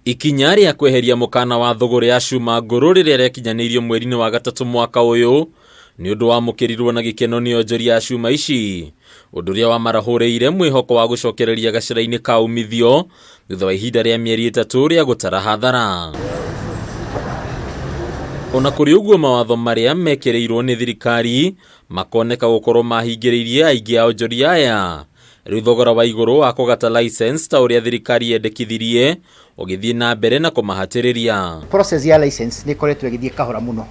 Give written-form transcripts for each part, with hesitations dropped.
Ikinya rĩa kweheria mũkana wa thũgũrĩ ya cuma ngũrũ rĩrĩa rĩakinyanĩirio mweri-inĩ wa gatatũ mwaka ũyũ nĩ ũndũ wamũkĩrirwo na gĩkeno nĩ onjoria a cuma ici, ũndũ ũrĩa wamarahũrĩire mwĩhoko wa gũcokereria gacĩra-inĩ ka umithio thutha wa ihinda rĩa mĩeri ĩtatũ rĩa gũtara hathara. Ona kũrĩ ũguo mawatho marĩa mekĩrĩirwo nĩ thirikari makoneka gũkorwo mahingĩrĩirie aingĩ a onjoria aya. Rĩu thogora wa igũrũ wa kũgata license ta ũrĩa thirikari yendekithirie ũgĩthiĩ na mbere na kũmahatĩrĩria. Process ya license nĩ ĩkoretwo ĩgĩthiĩ kahora mũno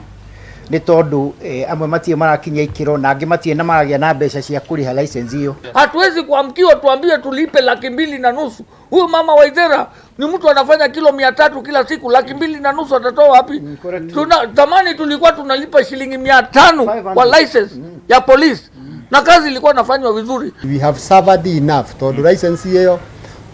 nĩ tondũ amwe matirĩ marakinyia ikĩro na angĩ matirĩ na maragĩa na mbeca cia kũrĩha license ĩyo. Hatuwezi kuamkiwa tuambiwe tulipe 250,000. Huyu mama Waithera ni mtu anafanya kilo 300 kila siku, 250,000 atatoa wapi? Tuna zamani tulikuwa tunalipa shilingi 500 kwa license ya polisi na kazi ilikuwa inafanywa vizuri. We have suffered enough tondu license iyo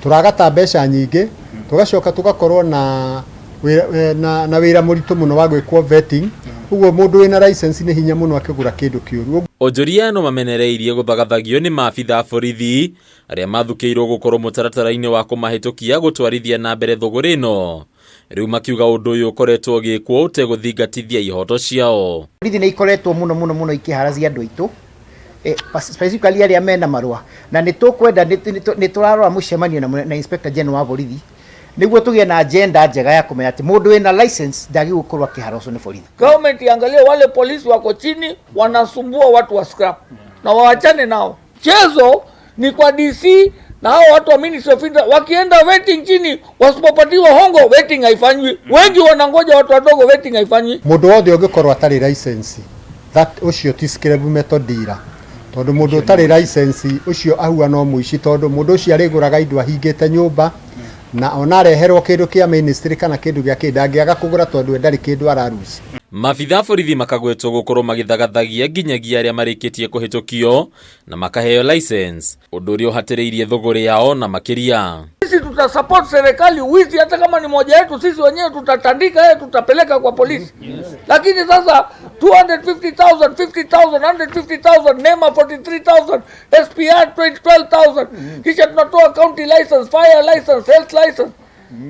turagata mbeca nyingĩ, tugacoka tugakorwo na wĩra, na wĩra mũritũ mũno wa gwĩkwo vetting. Ũguo mũndũ wĩna license nĩ hinya mũno akĩgũra kĩndũ kĩũru. Onjoria no mamenereirie gũthagathagio nĩ maabitha a borithi arĩa mathukĩirwo gũkorwo mũtaratara-inĩ wa kũmahĩtũkia gũtwarithia na mbere thũgũrĩ ĩno. Rĩu makiuga ũndũ ũyũ ũkoretwo ũgĩkwo ũtegũthingatithia ihoto ciao. Borithi nĩ ikoretwo mũno mũno mũno ikĩharacia andũ aitũ, specifically arĩa mena marũa, na nĩ tũkwenda nĩ tũrarora mũcemanio na Inspector General wa borithi nĩguo tũgĩe na agenda njega ya kũmenya atĩ mũndũ wĩna license ndagĩrĩirwo gũkorwo akĩharacwo nĩ borithi. Government iangalie wale polisi wako chini wanasumbua watu wa scrap na waachane nao. Chezo ni kwa DC na hao watu wa Ministry of Interior wakienda vetting chini, wasipopatiwa hongo vetting haifanywi. Wengi wanangoja watu wadogo, vetting haifanywi. Mũndũ wothe ũngĩkorwo atarĩ license, that ũcio ti scrap metal dealer, tondũ mũndũ ũtarĩ license ũcio ahuana no mũici, tondũ mũndũ ũcio arĩgũraga indo ahingĩte nyũmba, na ona areherwo kĩndũ kĩa ministry kana kĩndũ gĩa kĩ ndangĩaga kũgũra tondũ we ndarĩ kĩndũ araruci. Maabitha a borithi makagwetwo gũkorwo magĩthagathagia nginyagia arĩa marĩkĩtie kũhĩtũkio na makaheo license, ũndũ ũrĩa ũhatĩrĩirie thũgũrĩ yao na makĩria. Sisi tutasupport serikali wizi, hata kama ni moja yetu sisi wenyewe tutatandika yeye, tutapeleka kwa polisi. Lakini sasa 250,000, 50,000, 150,000, NEMA 43,000, SPR 12,000. Kisha tunatoa county license, fire license, health license.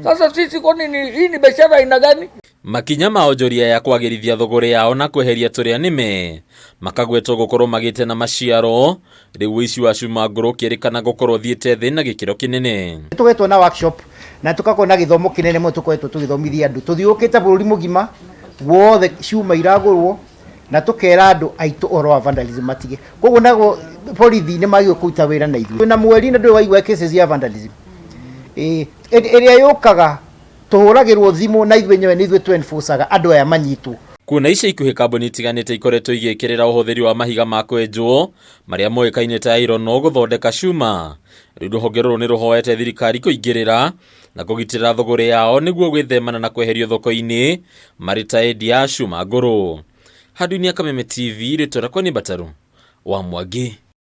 Sasa sisi kwani ni hii ni biashara aina gani? Makinya ma onjoria ya kwagĩrithia thũgũrĩ yao na kweheria tũrĩa nĩme makagwetwo gũkorwo magĩte na maciaro. Rĩu ũici wa cuma ngũrũ ũkĩrĩkana gũkorwo ũthiĩte thĩ na gĩkĩro kĩnene. Tũkoretwo na workshop na tũgakorwo na gĩthomo kĩnene mũno, tũkoretwo tũgĩthomithia andũ tũthiũrũrũkĩte bũrũri mũgima wothe, cuma iragũrwo na tũkera andũ aitũ ũhoro wa vandalism matige. Koguo naguo borithi nĩ magĩrĩirwo kũruta wĩra na ithuĩ na mweri na ndũrĩ waigua cases ya vandalism ĩrĩa yũkaga tũhũragĩrwo thimũ na ithuĩ enyewe nĩ ithuĩ tũ enforcaga andũ aya manyitwo. Kuona ica ikuhĩ kambuni itiganĩte ikoretwo igĩkĩrĩra ũhũthĩri wa mahiga ma kwenjwo marĩa moĩkaine ta iron gũthondeka cuma. Rĩu rũhonge rũrũ nĩ rũhoete thirikari kũingĩrĩra na kũgitĩra thũgũrĩ yao nĩguo gwĩthemana na kweherio thoko-inĩ marĩ ta endia a cuma ngũrũ. Handũ-inĩ ya Kameme TV, rĩtwa rĩakwa nĩ Mbataru wa Mwangi.